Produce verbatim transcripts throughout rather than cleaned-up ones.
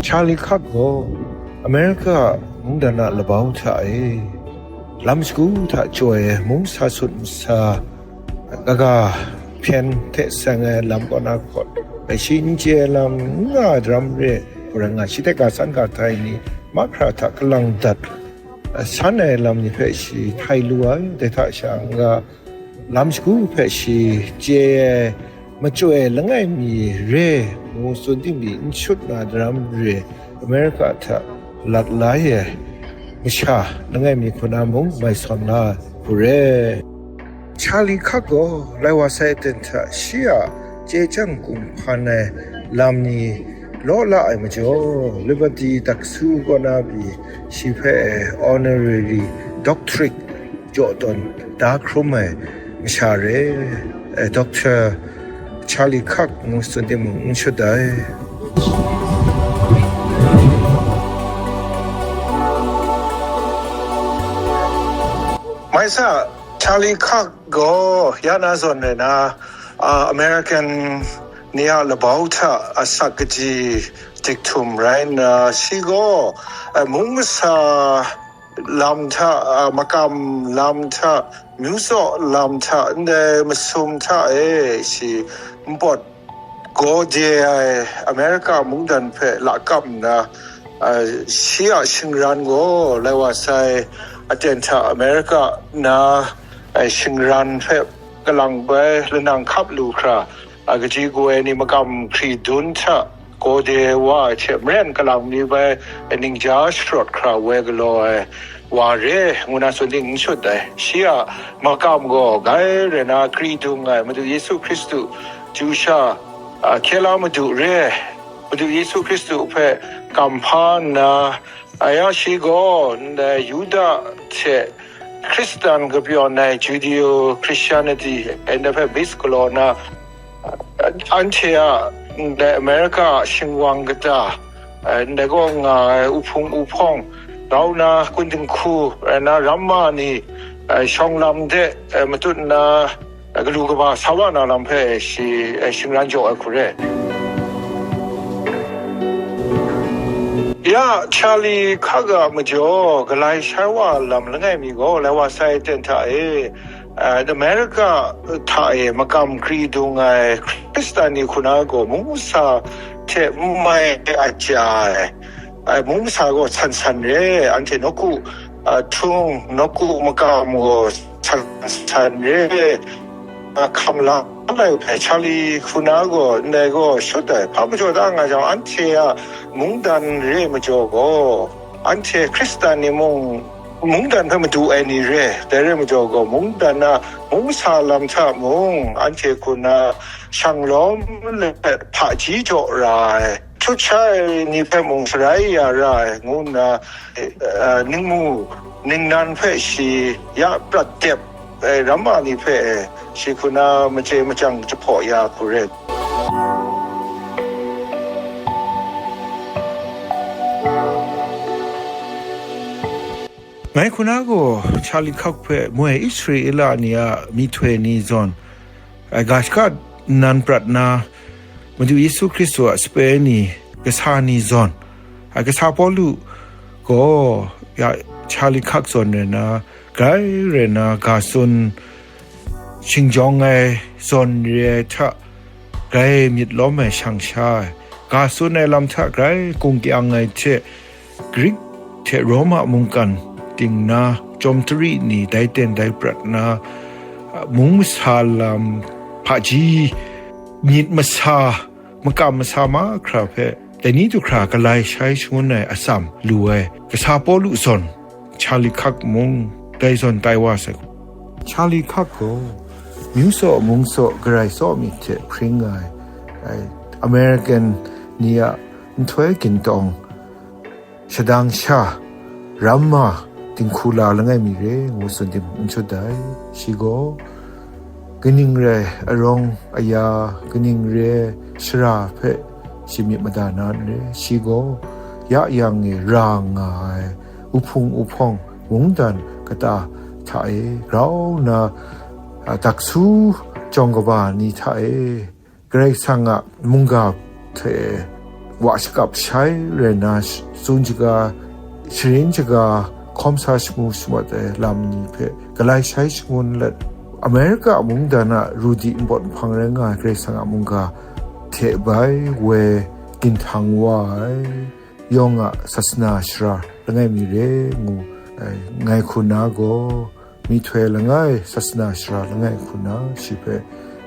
Charlie Kirk gaw America mungdan a labau hta e, lam shagu hta chyoi ai mung sa sut masa kaga hpyen hte seng ai lam kaw na hkawt, shi n chye ai lam n nga ai daram re, hku rai nga, shi hte ga san ga tai ni mahkra hta kalang dat, san ai lam ni hpe shi htai lu ai, dai hta sha n-ga, lam shagu hpe shi chye ai, machyoi ai langai mi re, ngu tsun tim pyi n shut na daram re, America hta lat la ai masha langai mi hku na mung mai sawn la ai hku re. Charlie Kirk gaw lai wa sai aten hta shi a chye chyang kumhpan ai lam ni law la ai majaw, Liberty daksu kaw na pyi shi hpe honorary doctorate jaw tawn da hkrum ai masha re, eh, Doctor Charlie Kirk ngu tsun timung n shut ai. Mai sa, Charlie Kirk gaw ya na zawn rai na, a, American ni a labau hta asak kaji dik htum rai nna, shi gaw, a, mung masa lam hta, a, makam lam hta, myu tsaw lam hta, ndai masum hta e shi npawt gaw de ai America mungdan hpe lakap nna, a, shi a shingran gaw lai wa sai aten hta America na, a, shingran hpe kalang bai lanang hkap lu hkra, a, kaji kaw ai ni makam hkri dun hta gaw de wa ai hte maren kalang mi bai ningja sharawt hkra woi galaw ai wa re, ngu na tsun ting n shut ai. Shi a makam gaw grai rai na kri dung ai Madu Yesu Hkristu chyu sha, a, hkye la Madu re, Madu Yesu Hkristu hpe kamhpa nna, a ya shi gaw ndai Yuda hte Hkristan kapyawn ai Judeo Christianity, ndai hpe base galaw na, anhte a ndai America a shingwang kata, ndai gaw nga ai uhpung uhpawng, grau na kun dinghku rai na ramma ni, shawng lam de matut nna, galu kaba sa wa na lam hpe shi, shingran jaw ai hku re. Ya, Charlie Kirk a majaw galai shai wa lam langai mi gaw, lai wa sai ten hta e, a, America hta e makam kri dung ai Hkristan ni hku na gaw mung masa hte n mai a ja ai, a, mung masa gaw san san re, anhte nawku, a, htung, nawku makam gaw san san re, a, hkam la lai hpe Charlie hku na gaw ndai gaw shut ai, hpa majaw da nga jang, anhte a mungdan re majaw gaw, anhte Hkristan ni mung mungdan hpe madu ai ni re, dai re majaw gaw, mungdan a mung masa lam hta mung, anhte hku na shang lawm let hpaji jaw ra ai, hkut sha ai ni hpe mung sharai ya ra ai, ngu nna, eh, ningmu ningnan hpe shi ya prat dep ai ramma ni hpe, shi hku na machye machyang jahpaw ya hku re. Ngai hku na gaw Charlie Kirk hpe moi Israela ni a myihtoi ni zawn, ai ga shaka nnan prat na, Madu Yesu Hkristu a sape ni, kasa ni zawn, ai kasa Pawlu gaw ya Charlie Kirk zawn rai na, grai rai na ga tsun shingjawng ai zawn re ai hta, grai myit lawm ai shang sha ai, ga tsun ai lam hta grai kung kyang ai hte, Grik hte Roma mungkan ting na, chyawm tari ni dai ten dai prat na, mung masa lam hpaji, myit masa, makam masa mahkra hpe, dai ni du hkra galai shai shangun ai atsam lu ai, kasa Pawlu zawn, Charlie Kirk mung, dai zawn tai wa sai. Charlie Kirk gaw, myu tsaw mung tsaw garai tsaw myit hte hpring ai, ai, American ni a nhtoi gintawng, shadang sha, ramma, dinghku la langai mi re, ngu tsun tim n shut ai. Shi gaw, kaning rai arawng aya, kaning re ai shara hpe shi myit mada na n re. Shi gaw, ya yang e ra nga ai, uhpung uhpawng, mungdan kata hta e, grau nna, a, daksu jawng kaba ni hta e, Karai Kasang a mungga hte wa shakap shai rai na, tsun shaga, sharin shaga, hkawm sa shamu shamat ai lam ni hpe galai shai shangun let, Amerika mungdan a ru di npawt nhpang rai nga ai Karai Kasang a mungga hte bai woi ginhtang wa ai yawng a sasana shara langai mi re ngu, eh, ngai hku na gaw, myihtoi langai sasana shara langai hku na shi hpe,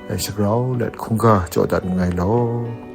eh, shagrau let hkungga jaw dat nngai law.